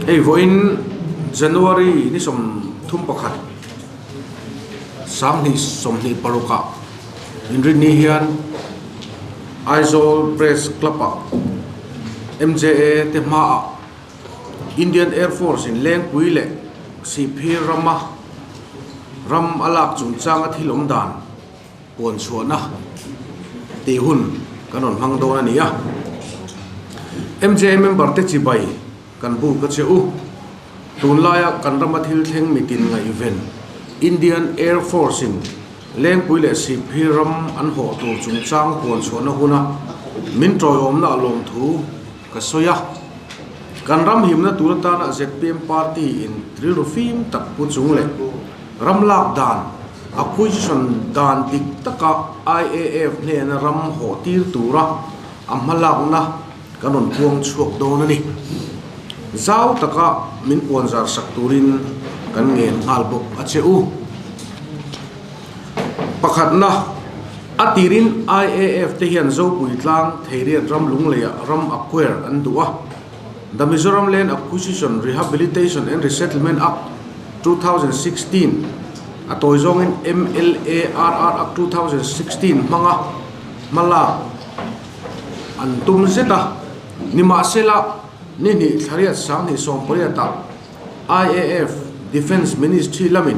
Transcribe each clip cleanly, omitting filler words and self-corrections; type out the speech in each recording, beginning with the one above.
Hei vawiin January ni 31 2026 ah inrinni hian Aizawl Press Club ah MJA te hmaah Indian Air Force in Lengpui leh Sihphir rama ram a lak chungchanga thil awm dan puan chhuahna tih hun kan rawn hmang dawn a ni a. MJA member te chibai kan buk a che u. Tunlaia kan rama thil thleng mitin ngaihven Indian Air Force in Lengpui leh Sihphir ram an hawh tur chungchang puan chhuahna huna min tawiawmna a lawmthu ka sawi a. Kan ram himna tur atana zpm party in rilru fim tak pu chung leh ram lak dan, acquisition, dan dik taka IAF hnena ram hawh tir tura a hmalakna kan rawn puang chhuak dawn a ni. Zau taka min puanzar sak turin kan ngen nghal bawk a che u. Pakhatna, a tirin IAF te hian Zopui tlang Theiriat ram lungleiah ram acquire an duh a. The Mizoram Land Acquisition, Rehabilitation and Resettlement Act, 2016, a tawi zawngin MLARR Act 2016 hmanga hmalak an tum zet a. Nimahsela, ni hnih thlariat sanghnih sawmpariatah IAF Defence Ministry lamin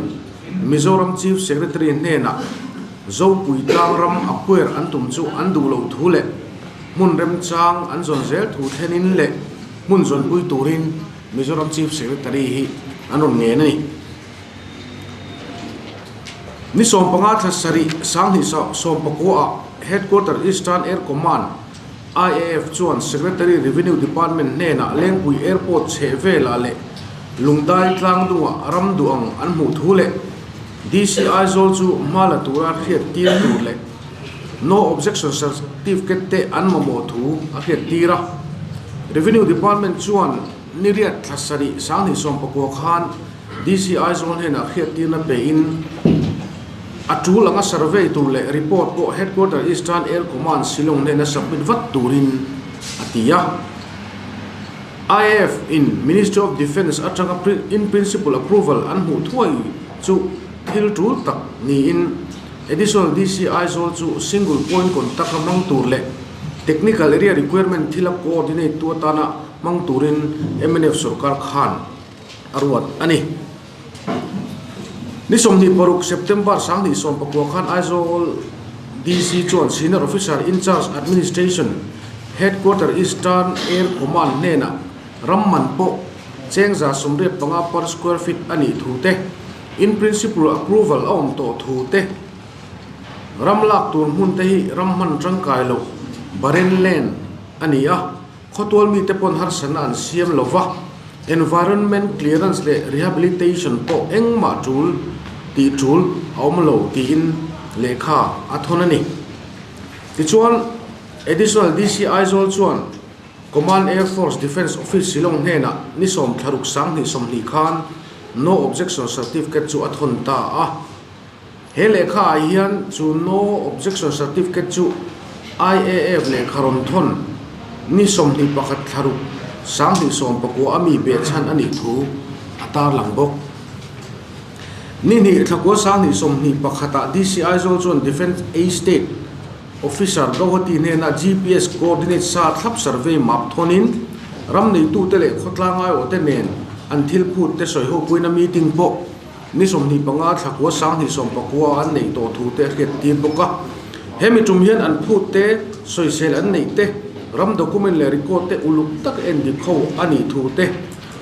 Mizoram Chief Secretary hnenah Zopui tlang ram acquire an tum chu an duh loh thu leh hmun remchang an zawn zel thu thlenin leh hmun zawnpui turin Mizoram Chief Secretary hi an rawn ngen a ni. Ni 15 thla sarih 20 19 ah Headquarter Eastern Air Command, IAF, chuan Secretary Revenue Department hnenah Lengpui Airport chheh velah leh Lungdai tlangdungah ram duh ang an hmuh thu leh DC Aizawl chu hma la tura hriat tir tur leh No Objection Certificate te an mamawh thu a hriat tir a. Revenue Department chuan ni riat thla sarih 2019 khan DC Aizawl hnenah hriat tirna pein a tul anga survey tur leh report pawh Headquarter Eastern Air Command Shillong hnena submit vat turin a ti a. IAF in Ministry of Defence atanga in principle approval an hmuh thuai chu thil tul tak niin Additional DC Aizawl chu single point contact a hmang tur leh technical area requirement thila coordinate tu atana hmang turin mnf sorkar khan a ruat a ni. Ni 26 September 2019 khan Aizawl DC chuan Senior Officer in Charge Administration, Headquarter Eastern Air Command hnenah ram man pawh cheng 185 per square feet a nih thu te, in principle approval a awm tawh thu te, ram lak tur hmun te hi ram hman tangkai loh barren land a ni a. Khawtual mite pawn harsatna an siam lo va, environment clearance leh rehabilitation pawh engmah tul tih tul a awm lo tiin lehkha a thawn a ni. Tichuan, Additional DC Aizawl chuan Command Air Force Defence Office Shillong hnenah ni sawm thlaruk 2020 khan No Objection Certificate chu a thawn ta a. He lehkha ah hian chu No Objection Certificate chu IAF lehkha rawn thawn ni 21 thlaruk 2019 a mi behchhan a nih thu a tarlang bawk. Ni hnih thlakua 2021 ah DC Aizawl chuan Defence A State Officer Gauhati hnena GPS coordinate sa thlap survey map thawnin ram neitute leh khawtlang aiawhte nen an thil phut te sawi hopuina meeting pawh Ni 25 thlakua 2019 an neih tawh thu te a hriat tir bawk a. Hemi tum hian an phut te, sawisel an neih te, ram document leh record te uluk tak en dik ho a nih thu te,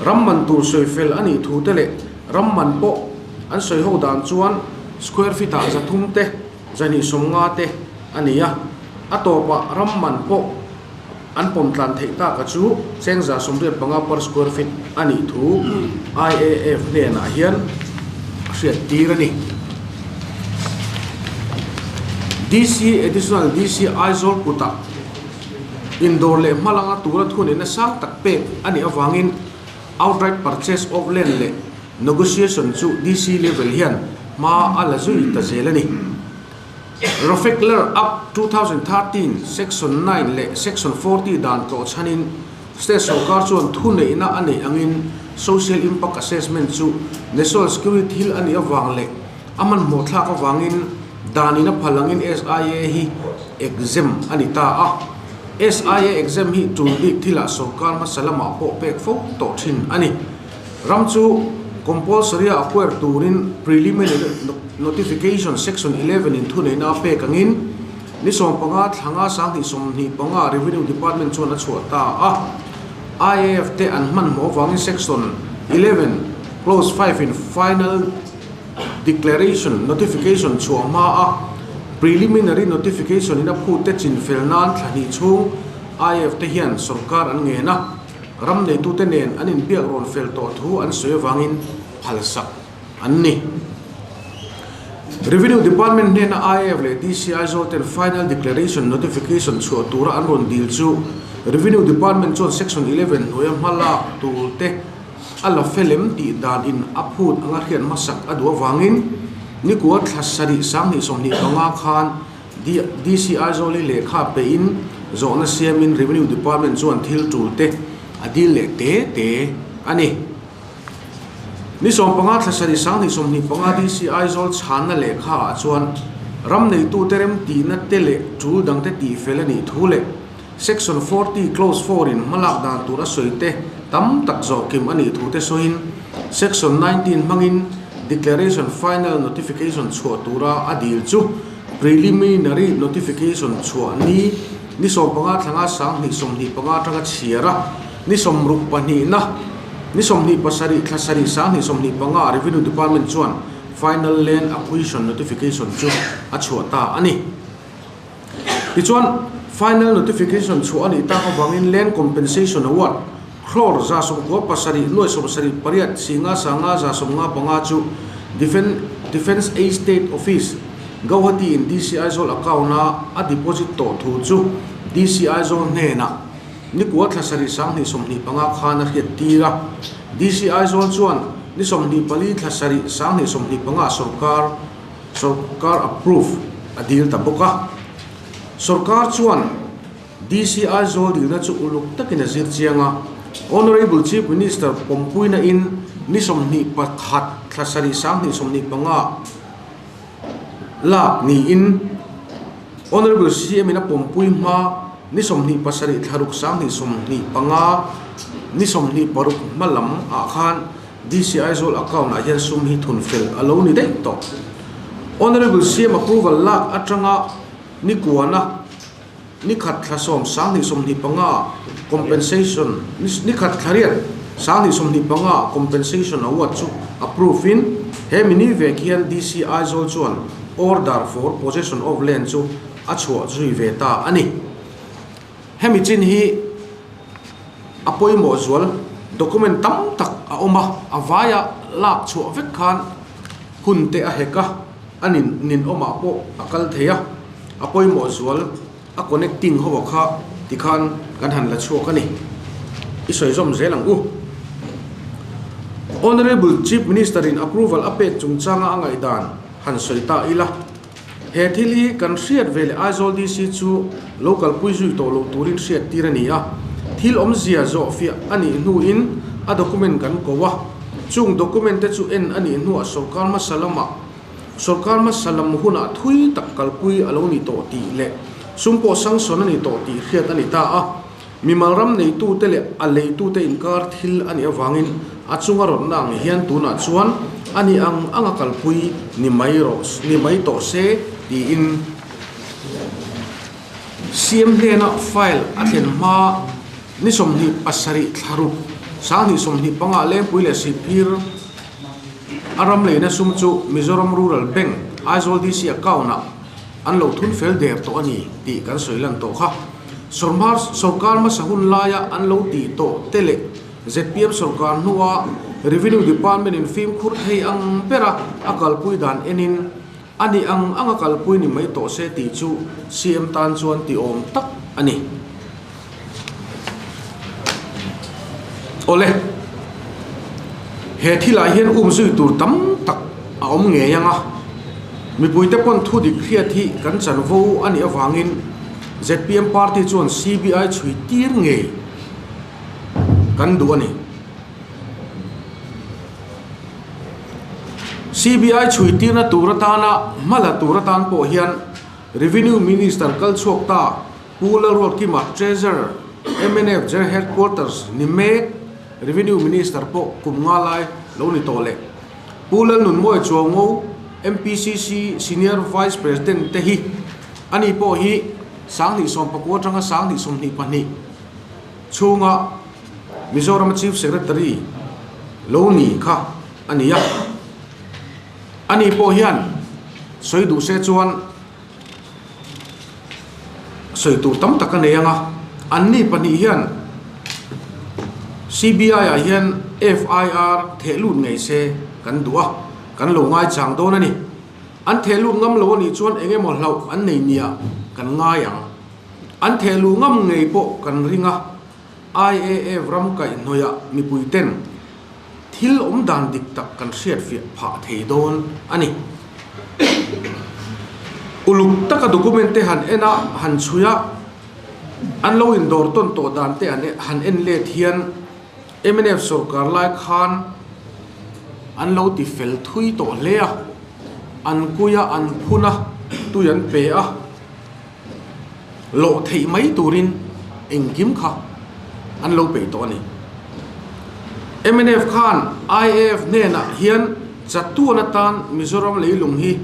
ram man tur sawifel a nih thu te leh ram man pawh an sawi ho dan chuan square feet ah 300 te, 250 te a ni a. A tawpah ram man pawh An pawm tlan theih tak a chu cheng 85 per square feet a nih thu IAF hnenah hian a hriat tir a ni. DC Additional DC Aizawl kutah indawr leh hmalanga tura thunihna sang tak pek a nih avangin outright purchase of land leh negotiation chu DC level hian hma a la zui ta zel a ni. Rofekler Act 2013 Section 9 leh Section 40 dan tlawh chhanin State sorkar chuan thuneihna a neih angin Social Impact Assessment chu National Security thil a nih avang leh a hmanhmawh thlak avangin danin a phal angin SIA hi exempt a ni ta a. SIA exempt hi tul bik thilah sorkar hmasa lamah pawh pek fo tawh thin a ni. Ram chu compulsory a acquire turin Preliminary Notification Section 11 in thuneihna a pek angin ni 15 thlanga 2025 Revenue Department chuan a chhuah ta a. IAF te an hmanhmawh avangin Section 11 Clause 5 in Final Declaration Notification chhuah hma a Preliminary Notification in a phut te chinfel nan thla hnih chhung IAF te hian sorkar an ngen a. Ram neitute nen an inbiak rawn fel tawh thu an sawi avangin phalsak an ni. Revenue Department hnena IAF leh DC Aizawl ten Final Declaration Notification chhuah tura an rawn dil chu Revenue Department chuan Section 11 hnuaia hma lak tur te a la fel em tih dan in a phut anga hriat hmasak a duh avangin nikua thla sarih 2025 khan DC Aizawl hi lehkha pehin zawhna siamin Revenue Department chuan thil tul te a dil leh te te a ni. Ni 15 thla sarih 2025 DC Aizawl chhanna lehkha ah chuan ram neitute remtihna te leh tul dangte tihfel a nih thu leh Section 40 Clause 4 in hmalak dan tur a sawi te tam tak zawhkim a nih thu te sawiin Section 19 hmangin Declaration Final Notification chhuah tura a dil chu Preliminary Notification chhuah ni ni 15 thlanga 2025 atanga chhiar a, ni 62 na ni 27 thla sarih 2025 Revenue Department chuan Final Land Acquisition Notification chu a chhuah ta a ni. Tichuan, Final Notification chhuah a nih tak avangin Land Compensation Award crore 97 nuai 78 singa sanga 75 chu Defence Estate Office, Guwahati in DC Aizawl account-a a deposit tawh thu chu DC Aizawl hnenah nikua thla sarih 2025 khan a hriat tir a. DC Aizawl chuan ni 24 thla sarih 2025 sorkar Sorkar approve a dil ta bawk a. Sorkar chuan DC Aizawl dilna chu uluk takin a zir chiang a. Honourable Chief Minister pawmpuina in ni 21 thla sarih 2025 lak niin Honourable CM in a pawmpui hma ni 27 thla ruk 2025 ni 26 hma lam ah khan DC Aizawl account ah hian sum hi thun fel a lo ni daih tawh. Honourable CM approval lak atanga ni kuana ni khat thla sawm 2025 compensation ni khat thla riat 2025 compensation award chu approve in he mini vek hian DC Aizawl chuan order for possession of land chu a chhuah zui ve ta a ni. Hemi chin hi a pawimawh zual document tam tak a awm a, a vaia lak chhuah vek khan hun te a hek a, a nin ninawmah pawh a kal thei a, a pawimawh zual a connecting ho a kha tikhan kan han la chhuak a ni. I sawi zawm zel ang u. Honourable Chief Minister in approval a pek chungchanga a ngaihdan han sawi ta ila. He thil hi kan hriat ve leh Aizawl DC chu lo kalpui zui tawh loh turin hriat tir a ni a, thil awmzia zawh fiah a nih hnuin a document kan ko a, chung document te chu en a nih hnuah sorkar hmasa lamah sorkar hmasa lam hunah thui tak kalpui a lo ni tawh tih leh sum pawh sanction a ni tawh tih hriat a ni ta a. Mimal ram neitute leh a leitute inkar thil a nih avangin a chunga rawtna ang hian tunah chuan a ni ang anga kalpui ni mai rawh ni mai tawh se tiin CM hnena file a thlen hma ni 27 thla ruk 2025 Lengpui leh Sihphir a ram leina sum chu Mizoram Rural Bank Aizawl DC account-ah an lo thun fel der tawh a ni tih kan sawi lan tawh kha. Sorkar sorkar hmasa hun laia an lo tih tawh te leh zpm sorkar hnua Revenue Department in fimkhur thei ang bera a kalpui dan enin a ni ang anga kalpui ni mai tawh se tih chu CM tan chuan ti awm tak a ni. Awle, he thilah hian umzui tur tam tak a awm ngei ang a, mipuite pawn thu dik hriat hi kan chanvo a nih avangin zpm party chuan CBI chhui tir ngei kan duh a ni. CBI chhuitirna tur atana hma la tur atan pawh hian Revenue Minister kal chhuak ta Pu Lalruatkima, Treasurer, mnf General Headquarters ni mek Revenue Minister pawh kum nga lai lo ni tawh leh Pu Lalnunmawia Chuango, MPCC Senior Vice President te hi ani pawh hi 2019 atanga 2022 chhunga Mizoram Chief Secretary lo ni kha a ni a. Ani pawh hian sawi duh se chuan sawi tur tam tak a nei ang a, anni pahnih hian CBI ah hian FIR theh lut ngei se kan duh a, kan lo ngaichang dawn a ni. An theh lut ngam lo a nih chuan eng emaw hlauh an nei nia kan ngai ang. An theh luh ngam ngei pawh kan ring a, IAF ram kaihhnawihah mipui ten thil awm dan dik tak kan hriatfiah phah thei dawn a ni. Uluk taka document te han en a, han chhui a, an lo indawr tawn tawh dan te han en let hian mnf sorkar lai khan an lo ti fel thui tawh hle a, an kui a, an phun a, tui an pe a. Lawh theih mai turin engkim kha an lo peih tawh a ni. Mnf khan IAF hnenah hian chatuan atan Mizoram leilung hi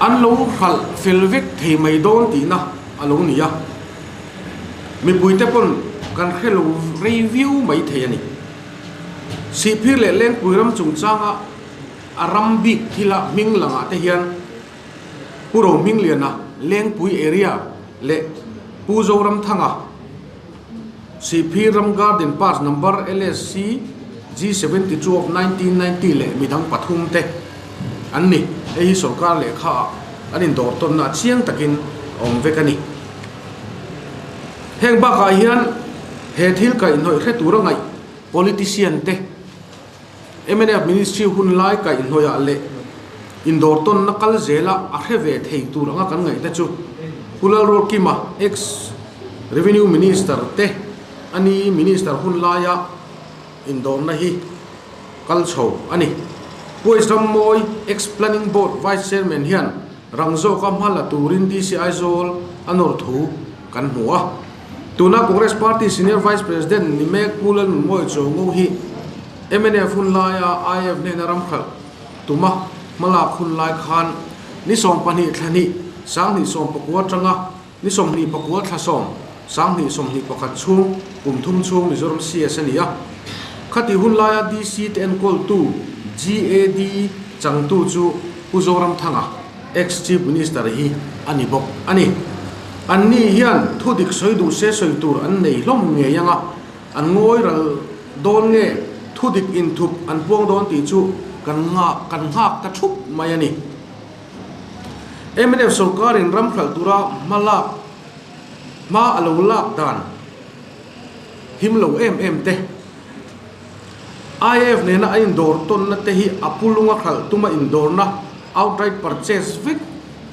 an lo hralh fel vek thei mai dawn tihna a lo ni a, mipuite pawn kan hre lo rei viau mai thei a ni. Sihphir leh Lengpui ram chungchanga A ram bik thila hming langah te hian Pu Rohmingliana, Lengpui area leh Pu Zoramthanga, Sihphir ram Garden Pass number LSC G72 of 1990 leh midang pathum te an ni. Hei hi sorkar lehkha ah an indawr tawnna a chiang takin a awm vek a ni. Heng bakah hian he thil kaihhnawih hre tura ngaih politician te, Mnf Ministry hun lai kaihhnawihah leh indawr tawnna kal zela a hre ve thei tur anga kan ngaihte chu Pu Lalrualkima, ex Revenue Minister te a ni Minister hun laia indawrna hi kal chho a ni. Pu H Rammawi, ex Planning Board Vice Chairman hian rang zawka hma la turin DC Aizawl a nawr thu kan hmu a. Tuna Congress Party Senior Vice President ni mek Pu Lalnunmawia Chawngo hi mnf hun laia IF hnena ram khalh tuma hmalak hun lai khan ni 12 thla hnih 2019 atanga ni 24 thla 10 2021 chhung kum thum chhung Mizoram CS a ni a. Khati hun laia DC te enkawltu GAD changtu chu Pu Zoramthanga, Ex Chief Minister hi a ni bawk a ni. Anni hian thu dik sawi duh se sawi tur an nei hlawm ngei anga an ngawi ral dawn nge thu dik inthup an puang dawn tih chu kan nghak kan nghak ta thup mai a ni. Mnf sorkarin ram hralh tura hma lak hma a lo lak dan him lo em em te. IAF nena a indawr tawnna te hi a pulunga hralh tuma indawrna, outright purchase, vek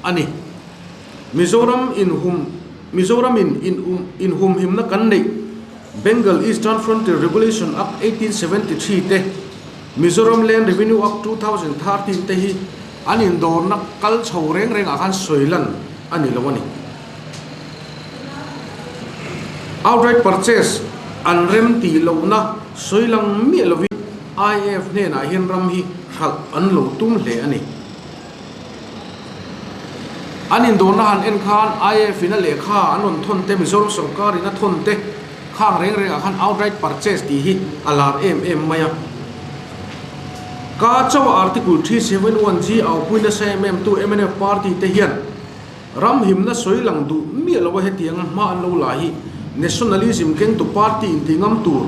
a ni. Mizoram inhum Mizoram in inhumhimna kan neih Bengal Eastern Frontier Regulation Act 1873 te, Mizoram Land Revenue Act 2013 te hi an indawrna kal chho reng rengah khan sawi lan a ni lo a ni. Outright purchase an rem tih lohna sawi lang miah lovin IAF hnenah hian ram hi hralh an lo tum hle a ni. An indawrna han en khan IAF in a lehkha an rawn thawn te, Mizoram sorkar in a thawn te khang reng rengah khan outright purchase tih hi a lar em em mai a. Ka chauha Article 371G aupuina nasa em em tu mnf party te hian Ram himna sawi lang duh miah lo a hetiang hma an lo la hi nationalism kengtu party inti ngam tur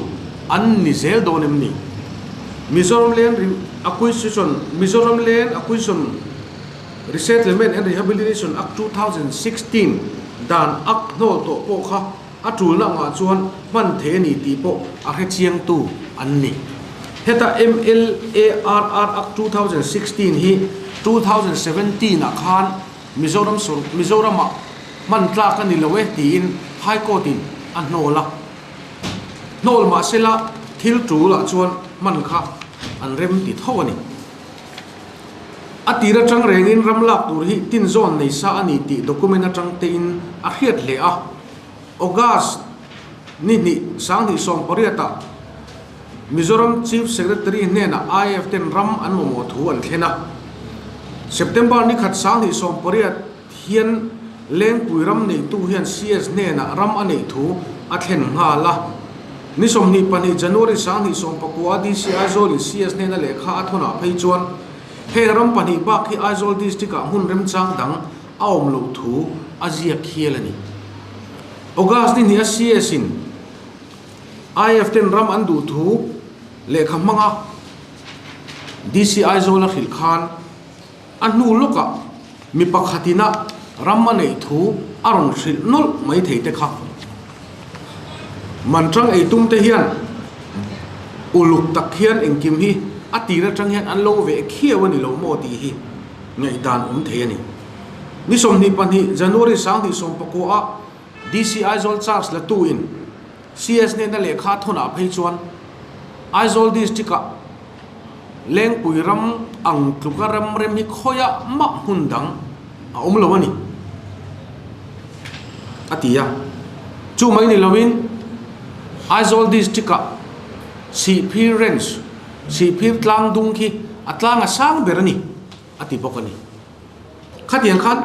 an ni zel dawn em ni? Mizoram Land Acquisition Mizoram Land Acquisition Resettlement and Rehabilitation Act 2016 dan ak hnawl tawh pawh kha a tulna angah chuan hman thei a ni tih pawh a hrechiangtu an ni. Heta MLARR Act 2016 hi 2017 ah khan Mizoram sawr Mizoramah hman tlak a ni lo e tiin High Court in a hnawl a. Hnawl mahsela thil tul ah chuan hman kha an rem ti tho a ni. A tir atang rengin ram lak tur hi tin zawn nei sa a ni tih document atang tein a hriat hle a. August ni hnih 2018 ah Mizoram Chief Secretary hnenah IAF ten ram an mamawh thu an thlen a. September ni khat 2018 hian Lengpui ram neitu hian CS hnenah ram a neih thu a thlen nghal a. Ni 22 January 2019 DC Aizawl in CS hnena lehkha a thawnah phei chuan heng ram pahnih bak hi Aizawl District ah hmun remchang dang a awm loh thu a ziak hial a ni. August ni hnih a CS in IAF ten ram an duh thu lehkha hmanga DC Aizawl a hrilh khan a hnu lawkah mi pakhatin a ram a neih thu a rawn hrilh nawlh mai thei te kha. Manṭang eitum te hian uluk tak hian engkim hi a tir aṭang hian an lo veh khiau a ni lo maw tih hi ngaihdan awm thei a ni. Ni 22 January 2019 ah DC Aizawl charge la tu in CS hnena lehkha thawnah phei chuan Aizawl District ah Lengpui ram ang tluka ram rem hi khawiah mah hmun dang a awm lo a ni, a ti a. Chu mai ni loin Aizawl District ah Sihphir Range, Sihphir tlang dung khi a tlang a sang ber a ni, a ti bawk a ni. Khatiang khan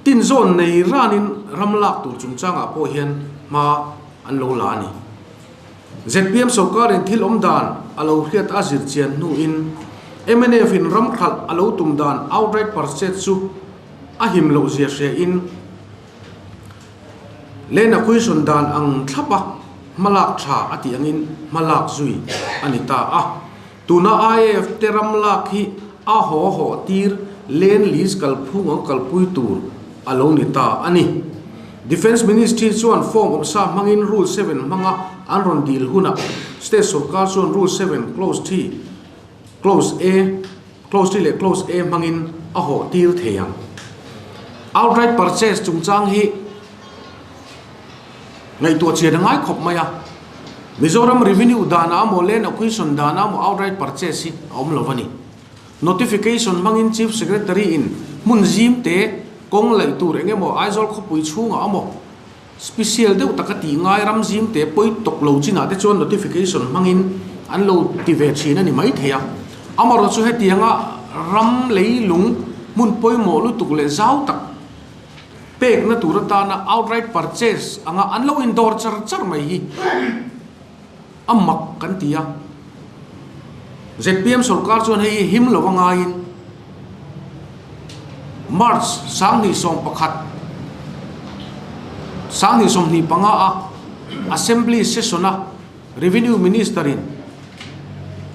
tin zawn nei ranin ram lak tur chungchangah pawh hian hma an lo la a ni. Zpm sorkarin thil awm dan a lo hriat a zir chian hnuin mnf in ram khalh a lo tum dan outright purchase chu a him loh zia hria in Land Acquisition dan ang thlapa hmalak tha a tih angin hmalak zui a ni ta a. Tuna IAF te ram lak hi a haw haw tir Land Lease kalphung ang kalpui tur a lo ni ta a ni. Defence Ministry chuan form awmsa hmangin Rule 7 hmanga an rawn dil hunah State sorkar chuan Rule 7 Clause 3, Clause A, Clause 3 leh Clause A hmangin a hawh tir thei ang. Outright purchase chungchang hi ngaihtuah chian a ngai khawp mai a. Mizoram Revenue danah emaw Land Acquisition danah emaw outright purchase hi a awm lo a ni. Notification hmangin Chief Secretary in hmun zim te kawng laih tur eng emaw Aizawl khawpui chhungah emaw special deuh taka tih ngai ram zim te pawi tawk lo chinah te chuan notification hmangin an lo ti ve thin a ni mai thei a. Amaherawhchu chu hetianga ram leilung hmun pawimawh lutuk leh zau tak pekna tur atana outright purchase anga an lo indawr char char mai hi a mak kan ti a. Zpm sorkar chuan hei hi him lo a ngaiin March 2011 2025 a Assembly session a Revenue Minister in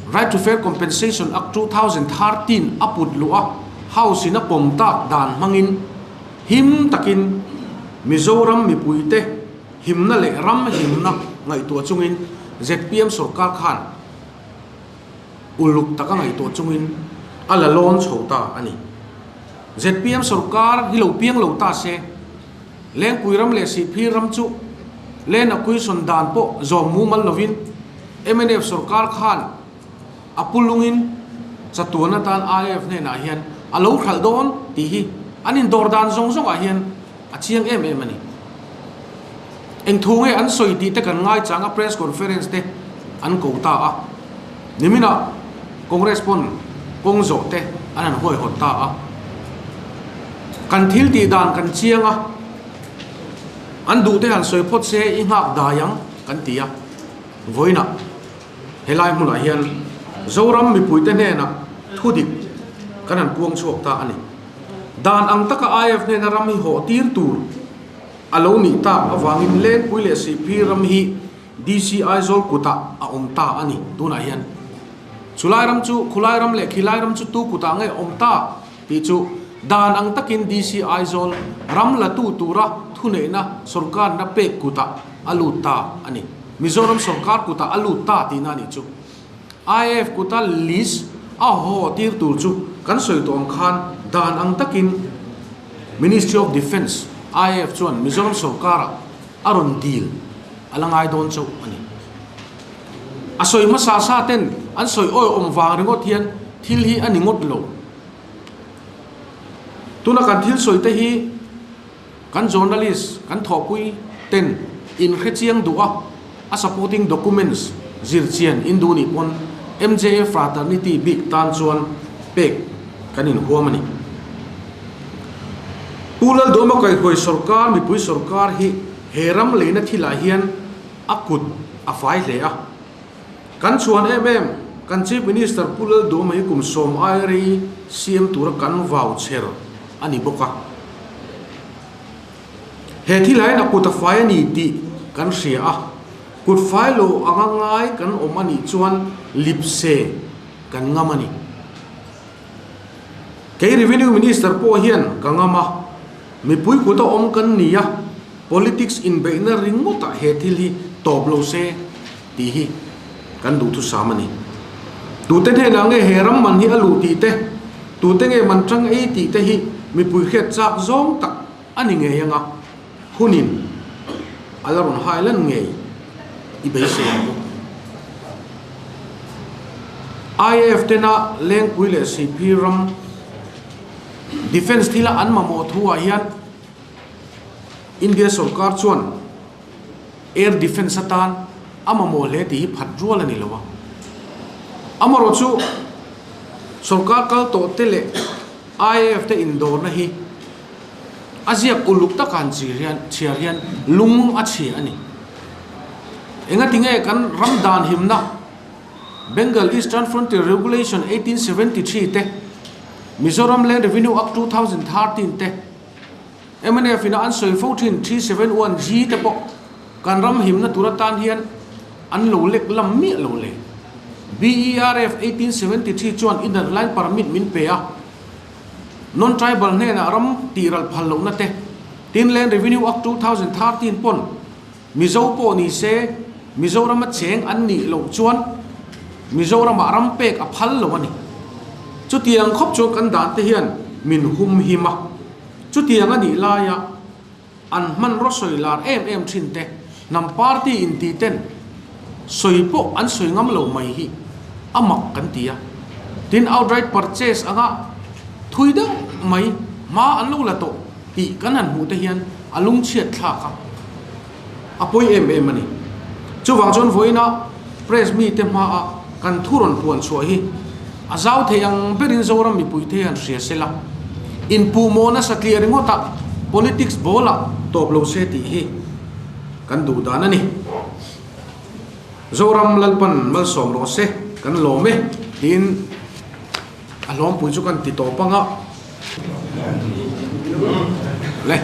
Right to Fair Compensation Act 2013 a put luh a House in a pawm tak dan hmangin him takin Mizoram mipuite himna leh ram himna ngaihtuah chungin zpm sorkar khan uluk taka ngaihtuah chungin a la lawn chho ta a ni. Zpm sorkar hi lo piang lo ta se, Lengpui ram leh Sihphir ram chu Land Acquisition dan pawh zawm mumal lovin mnf sorkar khan a pu lungin chatuan atan IAF hnenah hian a lo hralh dawn tih hi an indawr dan zawng zawngah hian a chiang em em a ni. Eng thu nge an sawi tih te kan ngaichang a press conference te an ko ta a. Niminah Congress pawn kawng zawh te an han huaihawt ta a. Kan thil tih dan kan chiang a, an duh te han sawi phawt se i nghak dai ang kan ti a. Vawiinah helai hmunah hian Zoram mipuite hnenah thudik kan han puang chhuak ta a ni. Dan ang taka IAF hnena ram hi hawh tir tur a lo nih tak avangin Lengpui leh Sihphir ram hi DC Aizawl kutah a awm ta a ni. Tunah hian chulai ram chu khulai ram leh khilai ram chu tu kutah nge awm ta tih chu dan ang takin DC Aizawl ram la tu tura thuneihna sorkarna pek kutah a lut ta a ni. Mizoram sorkar kutah a lut ta tihna a nih chu. IAF kuta list a haw tir tur chu kan sawi tawh ang khan dan ang takin Ministry of Defence, IAF chuan Mizoram sorkarah a rawn dil a a la ngai dawn chauh a ni. A sawi hmasa sa ten an sawi awiawm vang ringawt hian thil hi a ni ngawt lo. Tuna kan thil sawi te hi kan journalist, kan thawhpui ten in hre chiang duh a, a supporting documents zir chian in duh nih pawn MJA fraternity bik tan chuan pek kan inhuam a ni. Pu Lalduama kaihhuai sorkar, mipui sorkar hi he ram leina thilah hian a kut a fai hle a. Kan chhuan em em, kan Chief Minister Pu Lalduama hi kum sawm ai rei siam tura kan vau chher a ni bawk a. He thilah hian a kut a fai a ni tih kan hria a, kut fai lo anga ngai kan awm a nih chuan lipse kan ngam a ni. Kei Revenue Minister pawh hian ka ngam a, mipui kut a awm kan ni a, politics inbeihna ringawtah he thil hi tawp lo se tih hi kan duhthusam a ni. Tute hnenah nge he ram man hi a luh tih te, tute nge man tang ei tih te hi mipui hriat chak zawng tak a ni ngei anga hunin a la rawn hai lan ngei i beisei ang u. IAF tena Lengpui leh Sihphir ram Defence thila an mamawh thu ah hian India sorkar chuan Air Defence atan a mamawh hle tih hi phat rual a ni lo a. Amaherawhchu sorkar kal tawh te leh IAF te indawrna hi A ziak uluk taka han chir hian chhiar hian lung a chhia a ni. Engati nge kan ram dan himna Bengal Eastern Frontier Regulation 1873 te, Mizoram Land Revenue Act 2013 te, mnf ina an sawi fo thin 371G te pawh kan ram himna tur atan hian an lo lek lam miah lo le. BERF 1873 chuan Inner Line Permit min pe a. Non-tribal hnenah ram tihral phal lohna te, tin Land Revenue Act 2013 pawn Mizo pawh ni se Mizorama cheng an nih loh chuan Mizoramah ram pek a phal lo a ni. Chutiang khawp chuan kan dan te hian min hum him a, chutiang a nih laia an hmanraw sawi lar em em thin te, hnam party inti ten sawi pawh an sawi ngam lo mai hi a mak kan ti a. Tin, outright purchase anga thui deuh mai hma an lo la tawh tih kan han hmuh te hian a lungchhiat thlak a, a pawi em em a ni. Chuvang chuan vawiina press mite hmaa kan thu rawn puan chhuah hi a zau thei ang berin Zoram mipui te hian hria se la, inpuhmawh nasa tliah ringawtah politics ball-ah tawp lo se tih hi kan duh dan a ni. Zoram Lalpan malsawm rawh se, kan lawm e tiin a hlawmpui chu kan ti tawp ang a. Le.